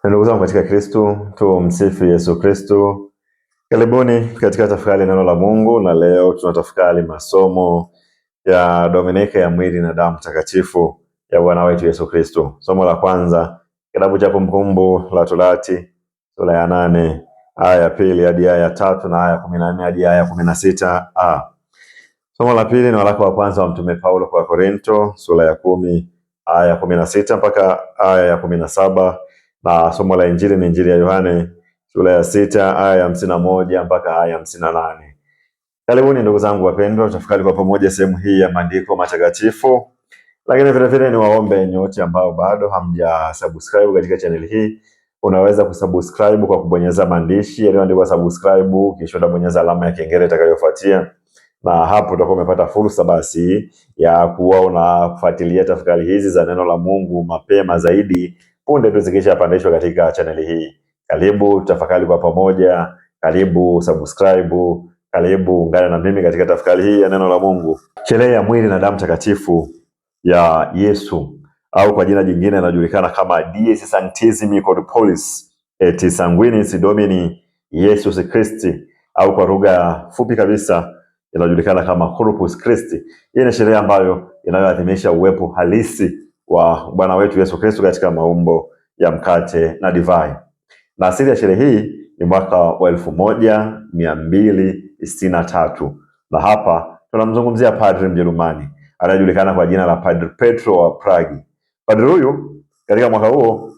Ndugu zangu katika Kristo, tumsifu Yesu Kristo. Karibuni katika tafakari ya neno la Mungu, na leo tunatafakari masomo ya Dominika ya mwili na damu takatifu ya Bwana wetu Yesu Kristo. Somo la kwanza, kitabu cha Kumbukumbu la Torati sura ya 8 aya ya 2 hadi aya ya 3 na aya ya 14 hadi aya ya 16 a. Somo la pili ni waraka wa kwanza wa Mtume Paulo kwa Korinto sura ya 10 aya ya 16 mpaka aya ya 17 na somo la Injili ni Injili ya Yohane sura ya 6 aya ya 51 mpaka aya ya 58. Karibuni ndugu zangu wapendwa, tutafakari kwa pamoja sehemu hii ya maandiko matakatifu, lakini vile vile ni waombe nyote ambao bado hamja subscribe katika channel hii, unaweza kusubscribe kwa kubonyeza maandishi yaliyoandikwa subscribe, kisha utabonyeza alama ya kengele itakayofuatia, na hapo utakuwa umepata fursa basi ya kuwa unafuatilia tafakari hizi za neno la Mungu mapema zaidi punde tu zikishapandishwa katika chaneli hii. Karibu tafakari kwa pamoja, karibu subscribe, karibu ungana na mimi katika tafakari hii ya neno la Mungu. Sherehe ya mwili na damu takatifu ya Yesu au kwa jina jingine inajulikana kama Dies Sanctissimi Corporis et Sanguinis Domini Jesus Christi, au kwa lugha fupi kabisa inajulikana kama Corpus Christi. Hii ni sherehe ambayo inayoadhimisha uwepo halisi wa Bwana wetu Yesu Kristo katika maumbo ya mkate na divai. Na asili ya sherehe hii ni mwaka wa 1263 na hapa tunamzungumzia padri Mjerumani anayejulikana kwa jina la Padri Petro wa Prague. Padri huyu katika mwaka huo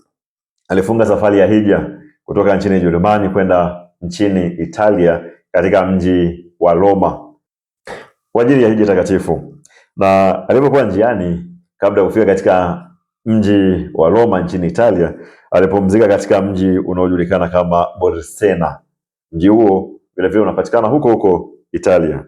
alifunga safari ya hija kutoka nchini Ujerumani kwenda nchini Italia katika mji wa Roma kwa ajili ya hija takatifu. Na alipokuwa njiani kabla ya kufika katika mji wa Roma nchini Italia, alipumzika katika mji unaojulikana kama Bolsena. Mji huo vilevile unapatikana huko huko Italia.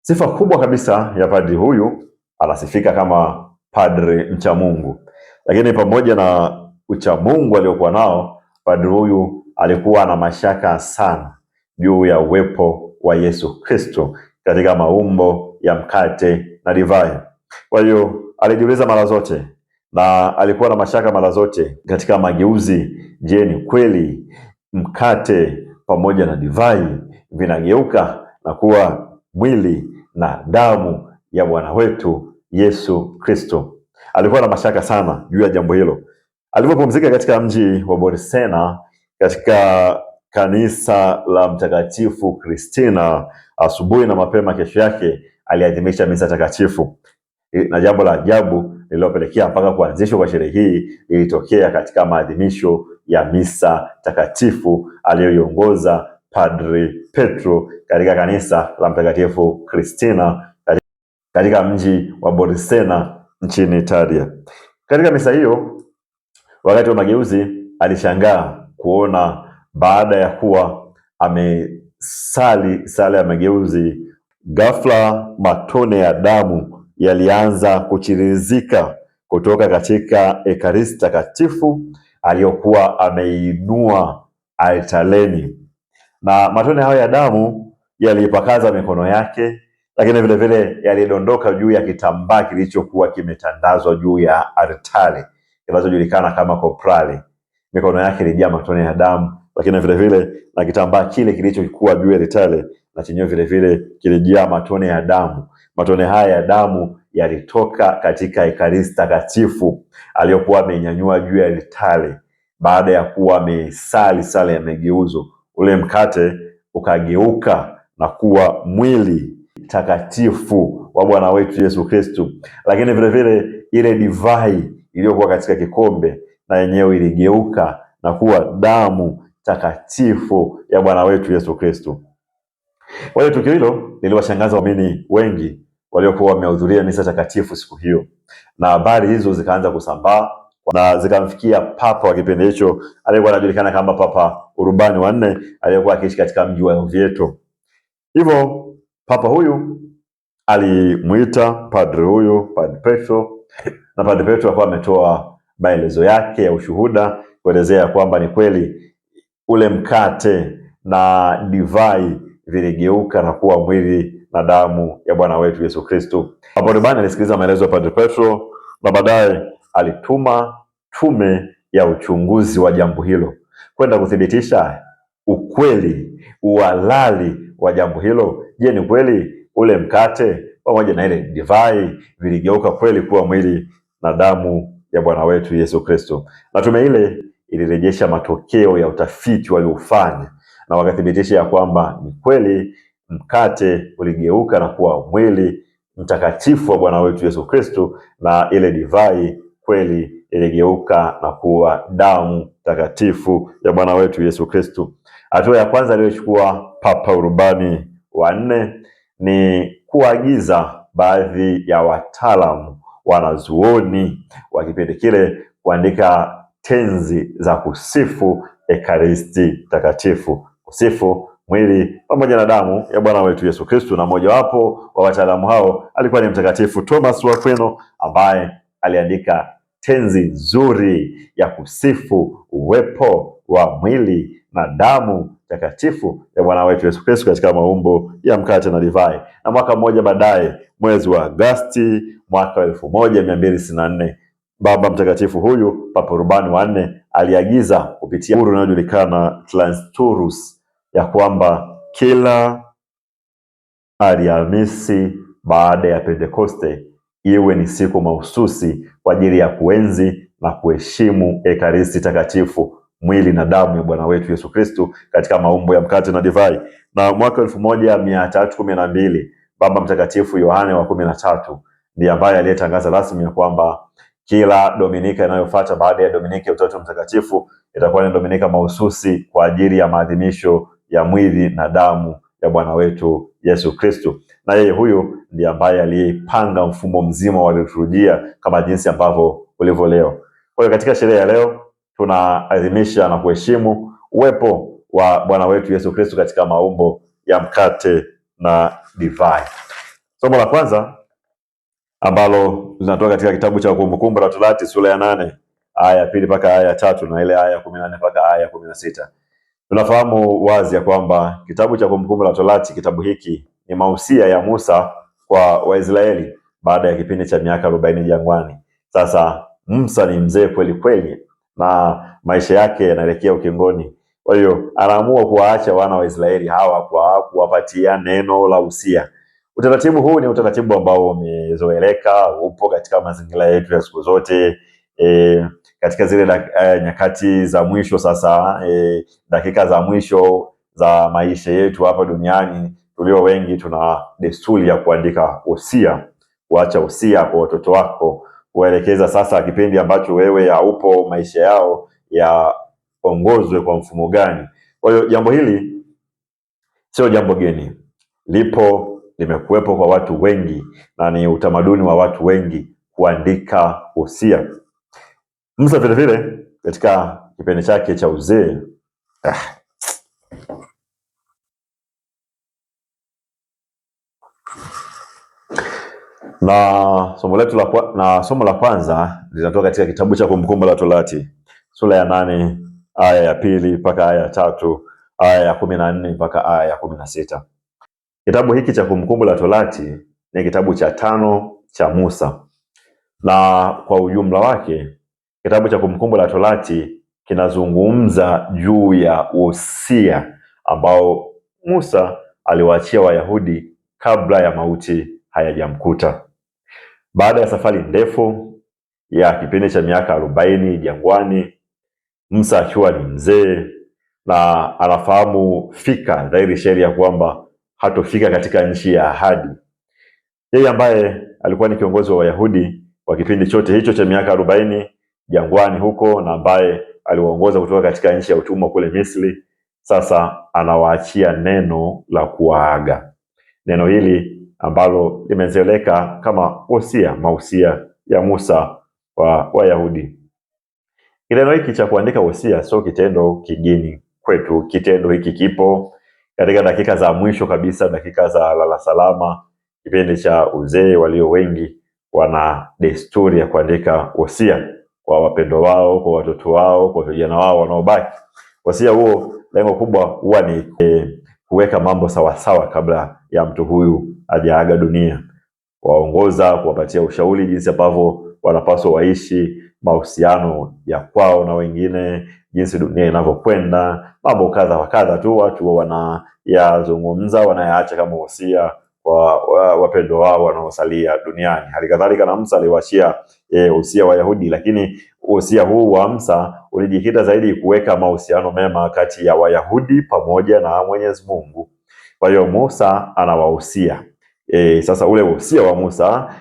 Sifa kubwa kabisa ya padri huyu, anasifika kama padri mcha Mungu. Lakini pamoja na uchamungu aliokuwa nao, padri huyu alikuwa na mashaka sana juu ya uwepo wa Yesu Kristo katika maumbo ya mkate na divai. Kwa hiyo alijiuliza mara zote na alikuwa na mashaka mara zote katika mageuzi. Je, ni kweli mkate pamoja na divai vinageuka na kuwa mwili na damu ya Bwana wetu Yesu Kristo? Alikuwa na mashaka sana juu ya jambo hilo. Alipopumzika katika mji wa Borsena katika kanisa la Mtakatifu Kristina, asubuhi na mapema kesho yake aliadhimisha misa takatifu na jambo la ajabu lililopelekea mpaka kuanzishwa kwa sherehe hii lilitokea katika maadhimisho ya misa takatifu aliyoiongoza Padri Petro katika kanisa la Mtakatifu Kristina katika mji wa Borsena nchini Italia. Katika misa hiyo, wakati wa mageuzi, alishangaa kuona baada ya kuwa amesali sala ya mageuzi, ghafla matone ya damu yalianza kuchirizika kutoka katika Ekaristi takatifu aliyokuwa ameinua altareni, na matone hayo ya damu yaliipakaza mikono yake, lakini vile vile yalidondoka juu ya kitambaa kilichokuwa kimetandazwa juu ya altare kinachojulikana kama koprali. Mikono yake ilijaa matone ya damu, lakini vile vile na kitambaa kile kilichokuwa juu ya altare na chenyewe vile vile kilijaa matone ya damu. Matone haya ya damu yalitoka katika Ekaristi takatifu aliyokuwa amenyanyua juu ya altare baada ya kuwa amesali sala ya mageuzo. Ule mkate ukageuka na kuwa mwili takatifu wa Bwana wetu Yesu Kristo. Lakini vile vile ile divai iliyokuwa katika kikombe na yenyewe iligeuka na kuwa damu takatifu ya Bwana wetu Yesu Kristo. Kwa hiyo tukio hilo liliwashangaza waumini wengi waliokuwa wamehudhuria misa takatifu siku hiyo, na habari hizo zikaanza kusambaa na zikamfikia papa wa kipindi hicho aliyekuwa anajulikana kama Papa Urbani wa 4 aliyekuwa akiishi katika mji wa Oviedo. Hivyo papa huyu alimuita padri huyu, Padre Petro, na Padre Petro akawa ametoa maelezo yake ya ushuhuda kuelezea kwamba ni kweli ule mkate na divai viligeuka na kuwa mwili na damu ya Bwana wetu Yesu Kristo. Papa Urbani alisikiliza maelezo ya Padre Petro na baadaye alituma tume ya uchunguzi wa jambo hilo kwenda kuthibitisha ukweli, uhalali wa jambo hilo. Je, ni kweli ule mkate pamoja na ile divai viligeuka kweli kuwa mwili na damu ya Bwana wetu Yesu Kristo? Na tume ile ilirejesha matokeo ya utafiti waliofanya na wakathibitisha ya kwamba ni kweli mkate uligeuka na kuwa mwili mtakatifu wa Bwana wetu Yesu Kristo, na ile divai kweli iligeuka na kuwa damu takatifu ya Bwana wetu Yesu Kristo. Hatua ya kwanza aliyochukua Papa Urbani wa nne ni kuagiza baadhi ya wataalamu wanazuoni wa kipindi kile kuandika tenzi za kusifu Ekaristi Takatifu, kusifu mwili pamoja na damu ya Bwana wetu Yesu Kristo. Na mmojawapo wa wataalamu hao alikuwa ni Mtakatifu Thomas wa Aquino ambaye aliandika tenzi nzuri ya kusifu uwepo wa mwili na damu takatifu ya Bwana wetu Yesu Kristo katika maumbo ya mkate na divai. Na mwaka mmoja baadaye, mwezi wa Agosti mwaka 1264, Baba Mtakatifu huyu Papa Urbani wa nne aliagiza kupitia amri inayojulikana Transturus ya kwamba kila Alhamisi baada ya Pentekoste iwe ni siku mahususi kwa ajili ya kuenzi na kuheshimu Ekaristi Takatifu, mwili na damu ya Bwana wetu Yesu Kristo katika maumbo ya mkate na divai. Na mwaka 1312 Baba Mtakatifu Yohane wa 13 ndiye ambaye aliyetangaza rasmi ya kwamba kila Dominika inayofuata baada ya Dominika ya Utatu Mtakatifu itakuwa ni Dominika mahususi kwa ajili ya maadhimisho ya mwili na damu ya Bwana wetu Yesu Kristo. Na yeye huyu ndiye ambaye aliyepanga mfumo mzima wa liturujia kama jinsi ambavyo ulivyo leo. Kwa hiyo katika sherehe ya leo tunaadhimisha na kuheshimu uwepo wa Bwana wetu Yesu Kristo katika maumbo ya mkate na divai. Somo la kwanza ambalo linatoka katika kitabu cha Kumbukumbu la Torati sura ya 8 aya ya 2 mpaka aya ya 3 na ile aya ya 14 mpaka aya ya 16. Tunafahamu wazi ya kwamba kitabu cha Kumbukumbu la Torati, kitabu hiki ni mausia ya Musa kwa Waisraeli baada ya kipindi cha miaka 40 jangwani. Sasa Musa ni mzee kweli kweli na maisha yake yanaelekea ukingoni. Kwa hiyo anaamua kuwaacha wana wa Israeli hawa kwa kuwapatia neno la usia. Utaratibu huu ni utaratibu ambao umezoeleka, upo katika mazingira yetu ya siku zote. Katika zile nyakati za mwisho sasa, dakika za mwisho za maisha yetu hapa duniani, tulio wengi tuna desturi ya kuandika usia, kuacha usia kwa watoto wako, kuwaelekeza sasa kipindi ambacho wewe haupo, maisha yao yaongozwe kwa mfumo gani. Kwa hiyo jambo hili sio jambo geni, lipo, limekuwepo kwa watu wengi na ni utamaduni wa watu wengi kuandika usia. Musa vile vile katika kipindi chake cha uzee na somo letu na somo la kwanza linatoka katika kitabu cha Kumbukumbu la Torati sura ya 8 aya ya 2 mpaka aya ya 3, aya ya 14 mpaka aya ya 16. Kitabu hiki cha Kumbukumbu la Torati ni kitabu cha 5 cha Musa, na kwa ujumla wake kitabu cha Kumbukumbu la Torati kinazungumza juu ya wosia ambao Musa aliwaachia Wayahudi kabla ya mauti hayajamkuta. Baada ya safari ndefu ya kipindi cha miaka 40 jangwani, Musa akiwa ni mzee na anafahamu fika dhahiri sheria kwamba hatofika katika nchi ya ahadi. Yeye ambaye alikuwa ni kiongozi wa Wayahudi kwa kipindi chote hicho cha miaka 40 jangwani huko, na ambaye aliwaongoza kutoka katika nchi ya utumwa kule Misri, sasa anawaachia neno la kuwaaga. Neno hili ambalo limezoeleka kama wosia, mausia ya Musa wa Wayahudi. Kitendo hiki cha kuandika wosia sio kitendo kigeni kwetu. Kitendo hiki kipo katika dakika za mwisho kabisa, dakika za lala salama, kipindi cha uzee. Walio wengi wana desturi ya kuandika wosia kwa wapendwa wao, kwa watoto wao, kwa vijana wao wanaobaki. Wosia huo lengo kubwa huwa ni kuweka mambo sawasawa kabla ya mtu huyu hajaaga dunia, kuwaongoza, kuwapatia ushauri jinsi ambavyo wanapaswa waishi, mahusiano ya kwao na wengine, jinsi dunia inavyokwenda, mambo kadha wa kadha tu watu wanayazungumza, wanayaacha kama wosia kwa wapendwa wao wanaosalia duniani. Hali kadhalika na Musa aliwaachia usia Wayahudi, lakini usia huu wa Musa ulijikita zaidi kuweka mahusiano mema kati ya Wayahudi pamoja na Mwenyezi Mungu. Kwa hiyo Musa anawahusia sasa ule usia wa Musa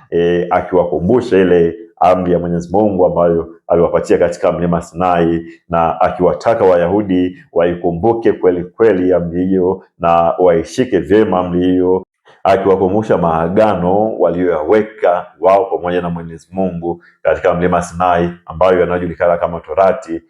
akiwakumbusha ile amri ya Mwenyezi Mungu ambayo aliwapatia katika mlima Sinai, na akiwataka Wayahudi waikumbuke kweli kweli amri hiyo na waishike vyema amri hiyo, akiwakumbusha maagano walioyaweka wao pamoja na Mwenyezi Mungu katika mlima Sinai ambayo yanayojulikana kama Torati,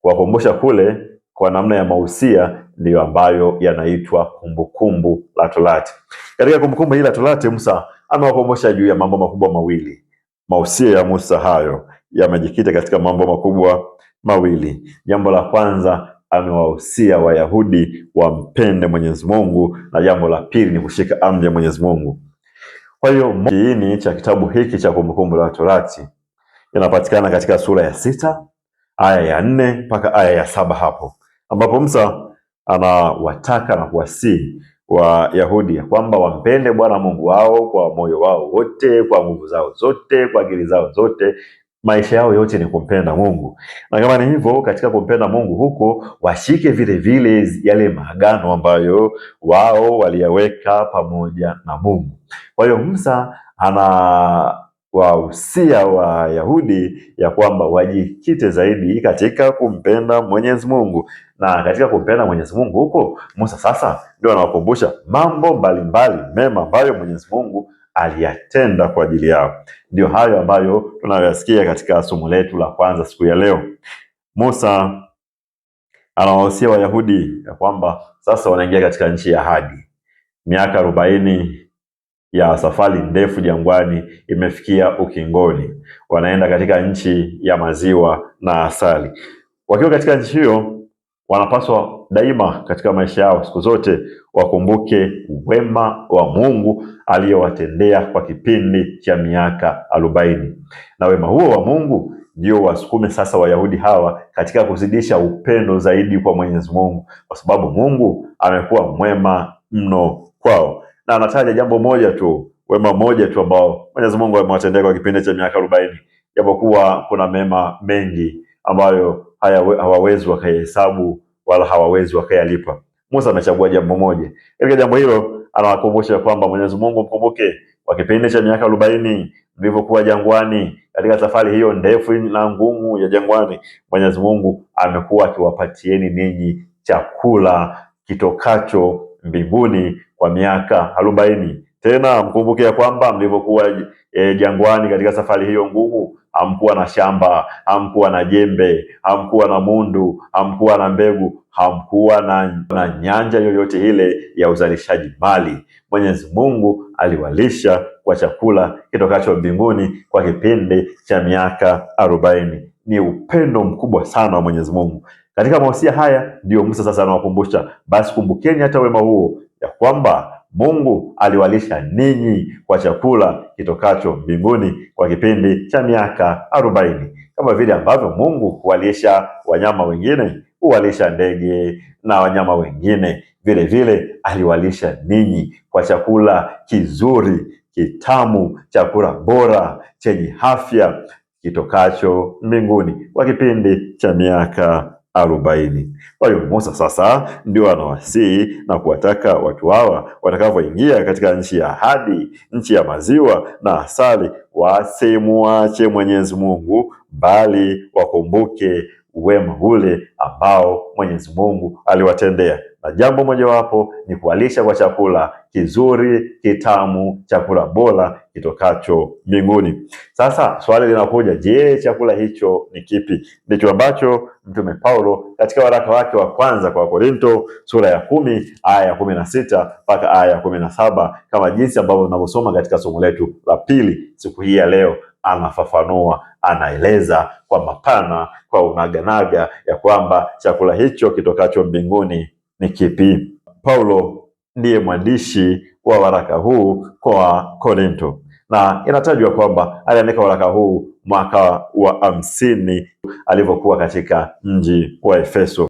kuwakumbusha kule kwa namna ya mausia ndiyo ambayo yanaitwa kumbukumbu la Torati. Katika kumbukumbu hili la Torati, Musa amewakumbusha juu ya mambo makubwa mawili. Mausia ya Musa hayo yamejikita katika mambo makubwa mawili. Jambo la kwanza, amewahusia Wayahudi wampende Mwenyezi Mungu, na jambo la pili ni kushika amri ya Mwenyezi Mungu. Kwa hiyo kiini cha kitabu hiki cha Kumbukumbu la Torati inapatikana katika sura ya 6 aya ya 4 mpaka aya ya 7 hapo ambapo Musa anawataka na kuwasihi Wayahudi ya kwamba wampende Bwana Mungu wao kwa moyo wao wote, kwa nguvu zao zote, kwa akili zao zote. Maisha yao yote ni kumpenda Mungu, na kama ni hivyo, katika kumpenda Mungu huko washike vile vile yale maagano ambayo wao waliyaweka pamoja na Mungu. Kwa hiyo Musa anawahusia Wayahudi ya kwamba wajikite zaidi katika kumpenda Mwenyezi Mungu, na katika kumpenda Mwenyezi Mungu huko Musa sasa ndio anawakumbusha mambo mbalimbali mema ambayo Mwenyezi Mungu aliyatenda kwa ajili yao. Ndio hayo ambayo tunayoyasikia katika somo letu la kwanza siku ya leo. Musa anawahusia Wayahudi ya kwamba sasa wanaingia katika nchi ya ahadi. Miaka 40 ya safari ndefu jangwani imefikia ukingoni. Wanaenda katika nchi ya maziwa na asali. Wakiwa katika nchi hiyo, wanapaswa daima katika maisha yao siku zote wakumbuke wema wa Mungu aliyowatendea kwa kipindi cha miaka 40. Na wema huo wa Mungu ndio wasukume sasa Wayahudi hawa katika kuzidisha upendo zaidi kwa Mwenyezi Mungu, kwa sababu Mungu amekuwa mwema mno kwao. Na anataja jambo moja tu, wema moja tu ambao Mwenyezi Mungu amewatendea kwa kipindi cha miaka 40, japokuwa kuna mema mengi ambayo hawawezi wakayahesabu wala hawawezi wakayalipa. Musa amechagua jambo moja. Katika jambo hilo anawakumbusha kwamba Mwenyezi Mungu mkumbuke kwa kipindi cha miaka 40 mlivyokuwa jangwani, katika safari hiyo ndefu na ngumu ya jangwani, Mwenyezi Mungu amekuwa akiwapatieni ninyi chakula kitokacho mbinguni kwa miaka 40. Tena mkumbuke ya kwamba mlivyokuwa jangwani katika safari hiyo ngumu, hamkuwa na shamba, hamkuwa na jembe, hamkuwa na mundu, hamkuwa na mbegu, hamkuwa na nyanja yoyote ile ya uzalishaji mali. Mwenyezi Mungu aliwalisha kwa chakula kitokacho mbinguni kwa kipindi cha miaka 40. Ni upendo mkubwa sana wa Mwenyezi Mungu. Katika mausia haya ndiyo Musa sasa anawakumbusha, basi kumbukeni hata wema huo, ya kwamba Mungu aliwalisha ninyi kwa chakula kitokacho mbinguni kwa kipindi cha miaka 40. Kama vile ambavyo Mungu huwalisha wanyama wengine, huwalisha ndege na wanyama wengine, vile vile aliwalisha ninyi kwa chakula kizuri, kitamu, chakula bora, chenye afya kitokacho mbinguni kwa kipindi cha miaka 40. Kwa hiyo Musa sasa ndio anawasihi na kuwataka watu hawa watakavyoingia katika nchi ya ahadi, nchi ya maziwa na asali, wasimuache Mwenyezi Mungu, bali wakumbuke wema ule ambao Mwenyezi Mungu aliwatendea. Na jambo mojawapo ni kuwalisha kwa chakula kizuri, kitamu, chakula bora kitokacho mbinguni. Sasa swali linakuja, je, chakula hicho ni kipi? Ndicho ambacho Mtume Paulo katika waraka wake wa kwanza kwa Korinto sura ya 10 aya ya 16 mpaka aya ya 17, kama jinsi ambavyo tunavyosoma katika somo letu la pili siku hii ya leo, anafafanua, anaeleza kwa mapana, kwa unaganaga ya kwamba chakula hicho kitokacho mbinguni ni kipi. Paulo ndiye mwandishi wa waraka huu kwa Korinto, na inatajwa kwamba aliandika waraka huu mwaka wa 50 alivyokuwa katika mji wa Efeso.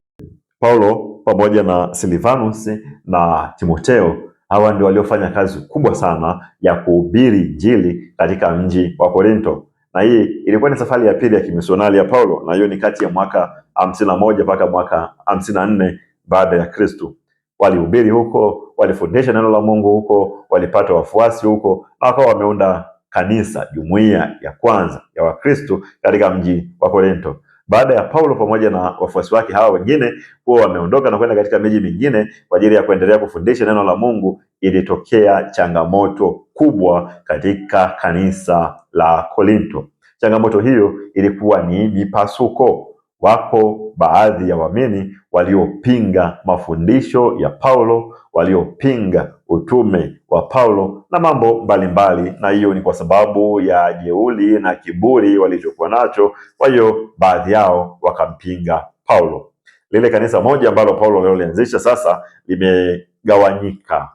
Paulo pamoja na Silvanus na Timoteo, hawa ndio waliofanya kazi kubwa sana ya kuhubiri Injili katika mji wa Korinto, na hii ilikuwa ni safari ya pili ya kimisionari ya Paulo, na hiyo ni kati ya mwaka 51 mpaka mwaka 54 baada ya Kristo. Walihubiri huko, walifundisha neno la Mungu huko, walipata wafuasi huko na wakawa wameunda kanisa, jumuiya ya kwanza ya Wakristo katika mji wa Korinto. Baada ya Paulo pamoja na wafuasi wake hawa wengine kuwa wameondoka na kwenda katika miji mingine kwa ajili ya kuendelea kufundisha neno la Mungu, ilitokea changamoto kubwa katika kanisa la Korinto. Changamoto hiyo ilikuwa ni mipasuko. Wako baadhi ya waamini waliopinga mafundisho ya Paulo, waliopinga utume wa Paulo na mambo mbalimbali, na hiyo ni kwa sababu ya jeuri na kiburi walichokuwa nacho. Kwa hiyo baadhi yao wakampinga Paulo. Lile kanisa moja ambalo Paulo alilolianzisha sasa limegawanyika,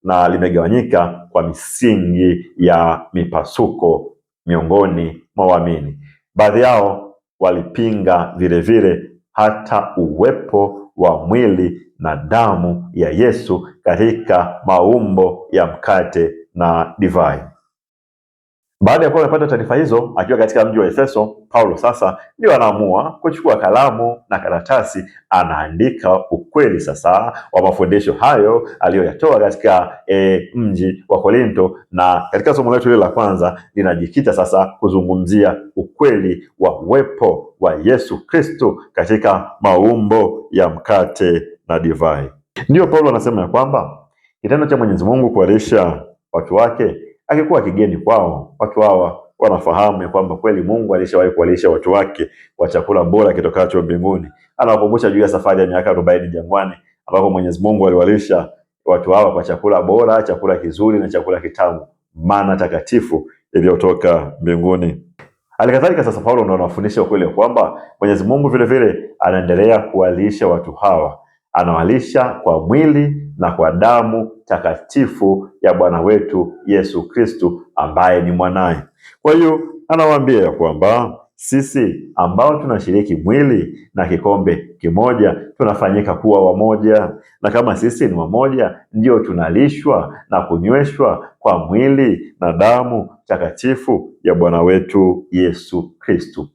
na limegawanyika kwa misingi ya mipasuko miongoni mwa waamini. Baadhi yao walipinga vile vile hata uwepo wa mwili na damu ya Yesu katika maumbo ya mkate na divai. Baada ya kuwa amepata taarifa hizo akiwa katika mji wa Efeso, Paulo sasa ndio anaamua kuchukua kalamu na karatasi, anaandika ukweli sasa wa mafundisho hayo aliyoyatoa katika mji wa Korinto, na katika somo letu hili la kwanza linajikita sasa kuzungumzia ukweli wa uwepo wa Yesu Kristo katika maumbo ya mkate na divai. Ndiyo Paulo anasema ya kwamba kitendo cha Mwenyezi Mungu kuwalisha watu wake akikuwa kigeni kwao. Watu hawa wanafahamu ya kwamba kweli Mungu alishawahi kuwalisha watu wake kwa chakula bora kitokacho mbinguni. Anawakumbusha juu ya safari ya miaka 40 jangwani ambapo Mwenyezi Mungu aliwalisha watu hawa kwa chakula bora, chakula kizuri na chakula kitamu, mana takatifu iliyotoka mbinguni. Halikadhalika sasa Paulo ndo anawafundisha ukweli kwamba Mwenyezi Mungu vile vile anaendelea kuwalisha watu hawa, anawalisha kwa mwili na kwa damu takatifu ya Bwana wetu Yesu Kristu ambaye ni mwanaye. Kwa hiyo anawaambia ya kwamba sisi ambao tunashiriki mwili na kikombe kimoja tunafanyika kuwa wamoja, na kama sisi ni wamoja, ndio tunalishwa na kunyweshwa kwa mwili na damu takatifu ya Bwana wetu Yesu Kristu.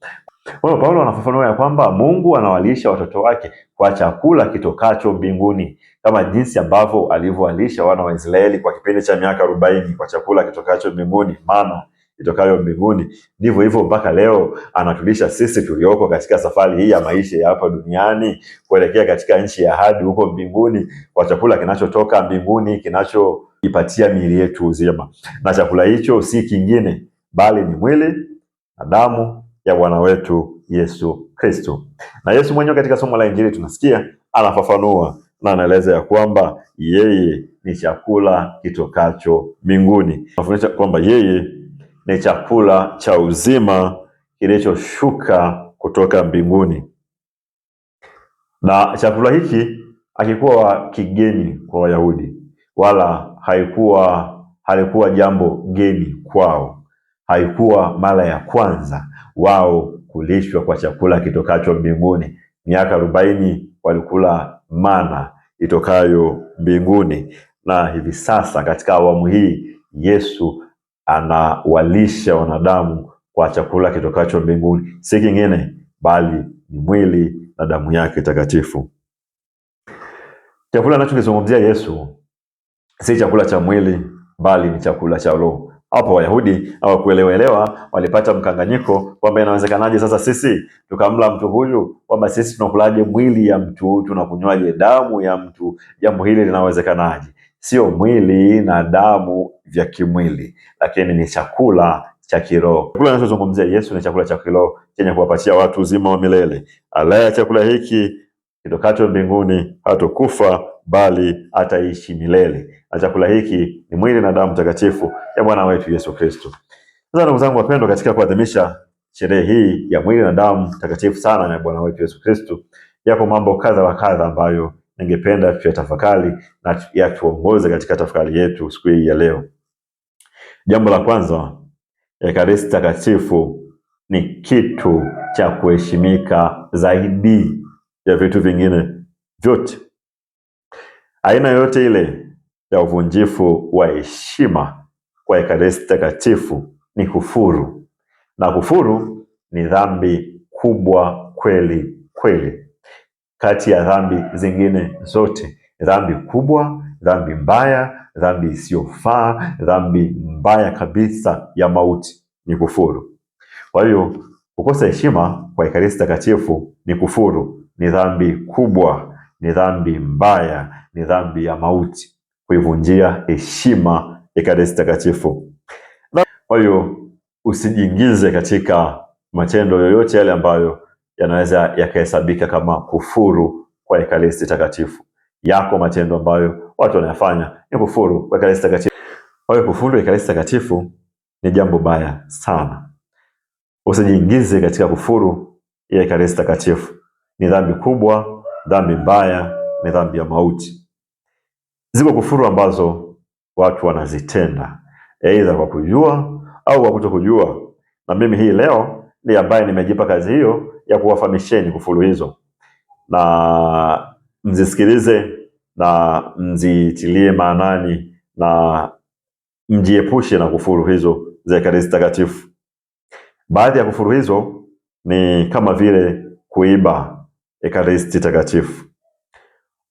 Kwa hiyo Paulo anafafanua ya kwamba Mungu anawalisha watoto wake kwa chakula kitokacho mbinguni, kama jinsi ambavyo alivyowalisha wana wa Israeli kwa kipindi cha miaka 40 kwa chakula kitokacho mbinguni, mana itokayo mbinguni, ndivyo hivyo mpaka leo anatulisha sisi tulioko katika safari hii ya maisha ya hapa duniani kuelekea katika nchi ya ahadi huko mbinguni, kwa chakula kinachotoka mbinguni kinachoipatia miili yetu uzima. Na chakula hicho si kingine bali ni mwili na damu ya Bwana wetu Yesu Kristo. Na Yesu mwenyewe katika somo la Injili tunasikia anafafanua na anaeleza ya kwamba yeye ni chakula kitokacho mbinguni. Anafundisha kwamba yeye ni chakula cha uzima kilichoshuka kutoka mbinguni, na chakula hiki hakikuwa kigeni kwa Wayahudi wala halikuwa jambo geni kwao. Haikuwa mara ya kwanza wao kulishwa kwa chakula kitokacho mbinguni. Miaka 40 walikula mana itokayo mbinguni, na hivi sasa katika awamu hii Yesu anawalisha wanadamu kwa chakula kitokacho mbinguni, si kingine bali ni mwili na damu yake takatifu. Chakula anachokizungumzia Yesu si chakula cha mwili, bali ni chakula cha roho. Hapo Wayahudi hawakuelewa, walipata mkanganyiko kwamba inawezekanaje sasa sisi tukamla mtu huyu, kwamba sisi tunakulaje mwili ya mtu, tunakunywaje damu ya mtu? Jambo hili linawezekanaje? Sio mwili na damu vya kimwili, lakini ni chakula cha kiroho. Chakula anachozungumzia Yesu ni chakula cha kiroho chenye kuwapatia watu uzima wa milele. Alaye chakula hiki kitokacho mbinguni hatokufa bali ataishi milele. Na chakula hiki ni mwili na damu takatifu ya Bwana wetu Yesu Kristo. Sasa ndugu zangu wapendwa, katika kuadhimisha sherehe hii ya mwili na damu takatifu sana ya Bwana wetu Yesu Kristo, yapo mambo kadha wa kadha ambayo ningependa tuyatafakari na yatuongoze katika tafakari yetu siku hii ya leo. Jambo la kwanza, Ekaristi takatifu ni kitu cha kuheshimika zaidi ya vitu vingine vyote. Aina yoyote ile ya uvunjifu wa heshima kwa Ekaristi Takatifu ni kufuru, na kufuru ni dhambi kubwa kweli kweli. Kati ya dhambi zingine zote, dhambi kubwa, dhambi mbaya, dhambi isiyofaa, dhambi mbaya kabisa ya mauti ni kufuru. Kwa hiyo kukosa heshima kwa Ekaristi Takatifu ni kufuru, ni dhambi kubwa, ni dhambi mbaya, ni dhambi ya mauti, kuivunjia heshima Ekaristi Takatifu. Kwa hiyo usijiingize katika matendo yoyote yale ambayo yanaweza yakahesabika kama kufuru kwa Ekaristi Takatifu. Yako matendo ambayo watu wanayafanya ni kufuru kwa Ekaristi Takatifu. Kwa hiyo kufuru Ekaristi Takatifu ni jambo baya sana. Usijiingize katika kufuru ya Ekaristi Takatifu. Ni dhambi kubwa, dhambi mbaya, ni dhambi ya mauti. Ziko kufuru ambazo watu wanazitenda aidha kwa kujua au kwa kutokujua, na mimi hii leo ndiye ambaye nimejipa kazi hiyo ya kuwafahamisheni kufuru hizo, na mzisikilize na mzitilie maanani na mjiepushe na kufuru hizo za Ekaristi Takatifu. Baadhi ya kufuru hizo ni kama vile kuiba Ekaristi Takatifu.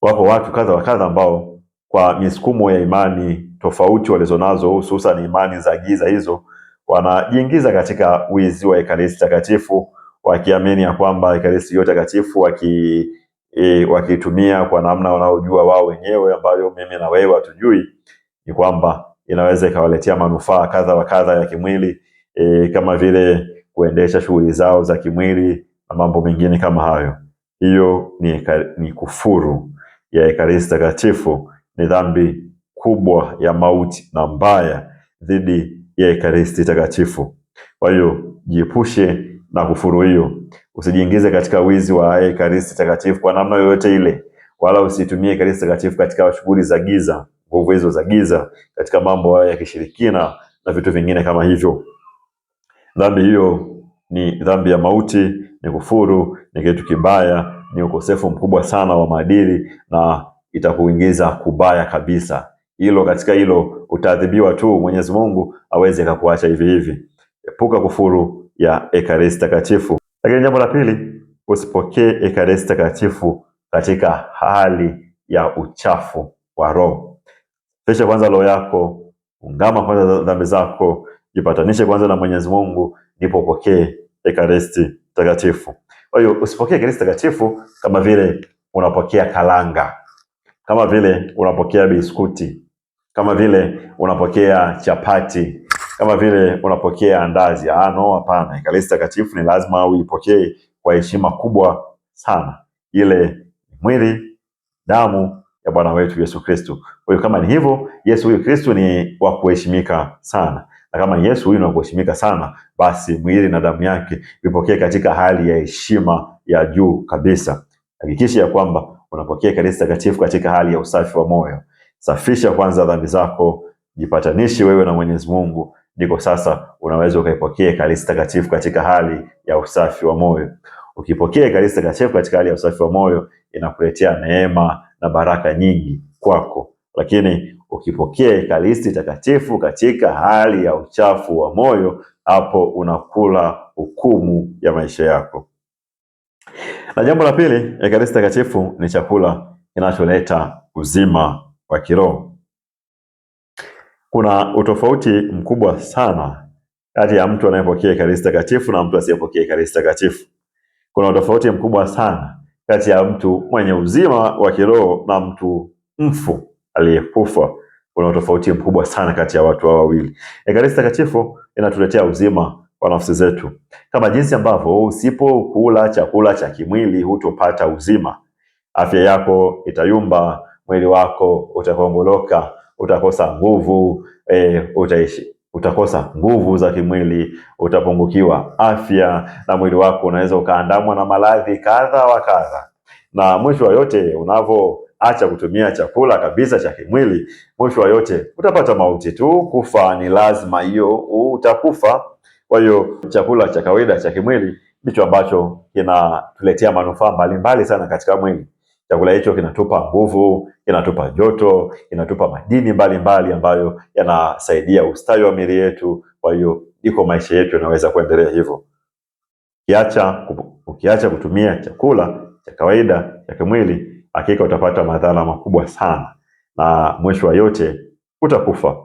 Wapo watu kadha wa kadha ambao kwa misukumo ya imani tofauti walizonazo, hususan imani za giza hizo, wanajiingiza katika wizi wa Ekaristi Takatifu, wakiamini ya kwamba Ekaristi hiyo takatifu wakiitumia kwa namna wanaojua wao wenyewe, ambayo mimi na wewe hatujui, ni kwamba inaweza ikawaletea manufaa kadha wa kadha ya kimwili, kama vile kuendesha shughuli zao za kimwili na mambo mengine kama hayo. Hiyo ni kufuru ya Ekaristi Takatifu, ni dhambi kubwa ya mauti na mbaya dhidi ya Ekaristi Takatifu. Kwa hiyo jiepushe na kufuru hiyo, usijiingize katika wizi wa Ekaristi Takatifu kwa namna yoyote ile, wala usitumie Ekaristi Takatifu katika shughuli za giza, nguvu hizo za giza, katika mambo haya ya kishirikina na vitu vingine kama hivyo. Dhambi hiyo ni dhambi ya mauti, ni kufuru, ni kitu kibaya, ni ukosefu mkubwa sana wa maadili na itakuingiza kubaya kabisa. Hilo katika hilo utaadhibiwa tu, Mwenyezi Mungu aweze akakuacha hivi hivi. Epuka kufuru ya Ekaristi Takatifu. Lakini jambo la pili, usipokee Ekaristi Takatifu katika hali ya uchafu wa roho. Fisha kwanza roho yako, ungama kwanza dhambi zako, jipatanishe kwanza na Mwenyezi Mungu, ndipo upokee Ekaristi Takatifu. Kwa hiyo usipokee Ekaristi Takatifu kama vile unapokea kalanga, kama vile unapokea biskuti, kama vile unapokea chapati, kama vile unapokea andazi. Ah, no, hapana. Ekaristi Takatifu ni lazima uipokee kwa heshima kubwa sana, ile mwili damu ya Bwana wetu Yesu Kristo. Kwa hiyo kama ni hivyo, Yesu huyu Kristo ni wa kuheshimika sana, na kama Yesu huyu ni wa kuheshimika sana, basi mwili na damu yake vipokee katika hali ya heshima ya juu kabisa. Hakikisha ya kwamba unapokea Ekaristi Takatifu katika hali ya usafi wa moyo. Safisha kwanza dhambi zako, jipatanishe wewe na Mwenyezi Mungu, ndiko sasa unaweza ukaipokea Ekaristi Takatifu katika hali ya usafi wa moyo. Ukipokea Ekaristi Takatifu katika hali ya usafi wa moyo, inakuletea neema na baraka nyingi kwako. Lakini ukipokea Ekaristi Takatifu katika hali ya uchafu wa moyo, hapo unakula hukumu ya maisha yako. Na jambo la pili, Ekaristi Takatifu ni chakula kinacholeta uzima wa kiroho. Kuna utofauti mkubwa sana kati ya mtu anayepokea Ekaristi Takatifu na mtu asiyepokea Ekaristi Takatifu. Kuna utofauti mkubwa sana kati ya mtu mwenye uzima wa kiroho na mtu mfu aliyekufa. Kuna utofauti mkubwa sana kati ya watu hao wawili. Ekaristi Takatifu inatuletea uzima wa nafsi zetu, kama jinsi ambavyo usipokula chakula cha kimwili hutopata uzima. Afya yako itayumba, mwili wako utakongoloka, utakosa nguvu, utaishi utakosa nguvu za kimwili, utapungukiwa afya na mwili wako unaweza ukaandamwa na maradhi kadha wa kadha. Na mwisho wa yote, unavoacha kutumia chakula kabisa cha kimwili, mwisho wa yote utapata mauti tu. Kufa ni lazima hiyo, utakufa. Kwa hiyo chakula cha kawaida cha kimwili ndicho ambacho kinatuletea manufaa mbalimbali sana katika mwili. Chakula hicho kinatupa nguvu, kinatupa joto, kinatupa madini mbalimbali ambayo yanasaidia ustawi wa miili yetu. Kwa hiyo iko maisha yetu yanaweza kuendelea hivyo. Ukiacha kutumia chakula cha kawaida cha kimwili, hakika utapata madhara makubwa sana, na mwisho wa yote utakufa.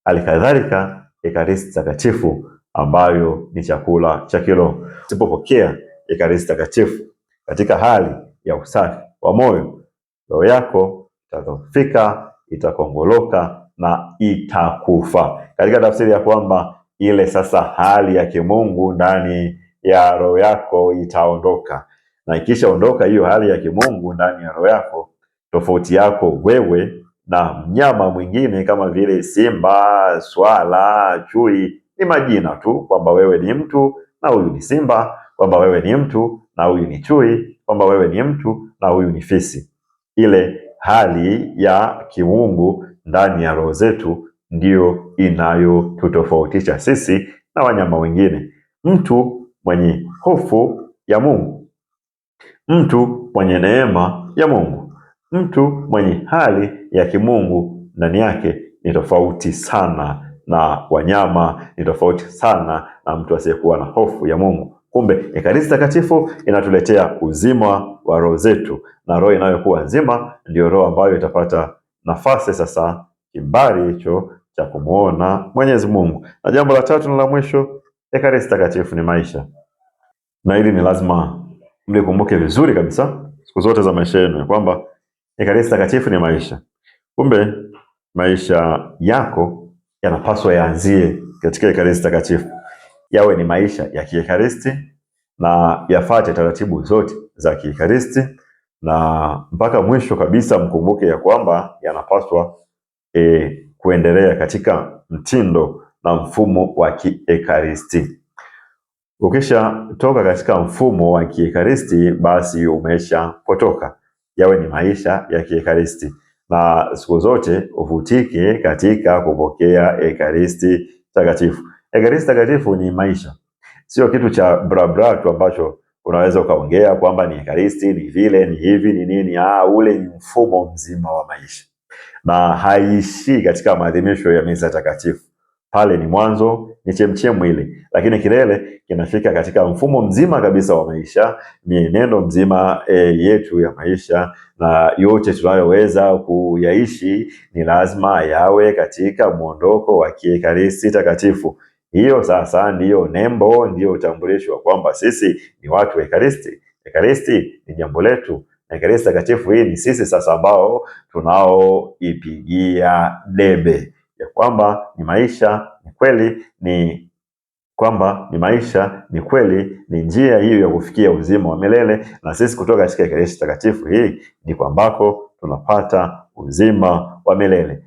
Halikadhalika Ekaristi Takatifu ambayo ni chakula cha kiroho. Usipopokea Ekaristi Takatifu katika hali ya usafi wa moyo, roho yako itadhoofika, itakongoloka na itakufa, katika tafsiri ya kwamba ile sasa hali ya kimungu ndani ya roho yako itaondoka, na ikishaondoka hiyo hali ya kimungu ndani ya roho yako, tofauti yako wewe na mnyama mwingine kama vile simba, swala, chui ni majina tu, kwamba wewe ni mtu na huyu ni simba, kwamba wewe ni mtu na huyu ni chui, kwamba wewe ni mtu na huyu ni fisi. Ile hali ya kimungu ndani ya roho zetu ndiyo inayotutofautisha sisi na wanyama wengine. Mtu mwenye hofu ya Mungu, mtu mwenye neema ya Mungu, mtu mwenye hali ya kimungu ndani yake ni tofauti sana na wanyama, ni tofauti sana na mtu asiyekuwa na hofu ya Mungu. Kumbe Ekaristi Takatifu inatuletea uzima wa roho zetu, na roho inayokuwa nzima ndiyo roho ambayo itapata nafasi sasa, kibali hicho cha kumuona Mwenyezi Mungu. Na jambo la tatu na la mwisho, Ekaristi Takatifu ni maisha, na hili ni lazima mlikumbuke vizuri kabisa siku zote za maisha yenu, ya kwamba Ekaristi Takatifu ni maisha. Kumbe maisha yako yanapaswa yaanzie katika Ekaristi Takatifu, yawe ni maisha ya kiekaristi na yafate taratibu zote za kiekaristi, na mpaka mwisho kabisa mkumbuke ya kwamba yanapaswa kuendelea katika mtindo na mfumo wa kiekaristi. Ukishatoka katika mfumo wa kiekaristi, basi umeshapotoka. Yawe ni maisha ya kiekaristi, na siku zote uvutike katika kupokea ekaristi takatifu. Ekaristi takatifu ni maisha, sio kitu cha bra tu ambacho unaweza ukaongea kwamba ni ekaristi, ni vile, ni hivi, ni nini. Ule ni mfumo mzima wa maisha, na haiishii katika maadhimisho ya misa takatifu. Pale ni mwanzo, ni chemchemu ile, lakini kilele kinafika katika mfumo mzima kabisa wa maisha, mienendo mzima yetu ya maisha, na yote tunayoweza kuyaishi ni lazima yawe katika mwondoko wa kiekaristi takatifu. Hiyo sasa ndiyo nembo, ndiyo utambulisho wa kwamba sisi ni watu wa Ekaristi. Ekaristi ni jambo letu, na Ekaristi takatifu hii ni sisi sasa ambao tunaoipigia debe ya kwamba ni maisha, ni kweli, ni kwamba ni maisha, ni kweli, ni njia hiyo ya kufikia uzima wa milele. Na sisi kutoka katika Ekaristi takatifu hii ndiko ambako tunapata uzima wa milele.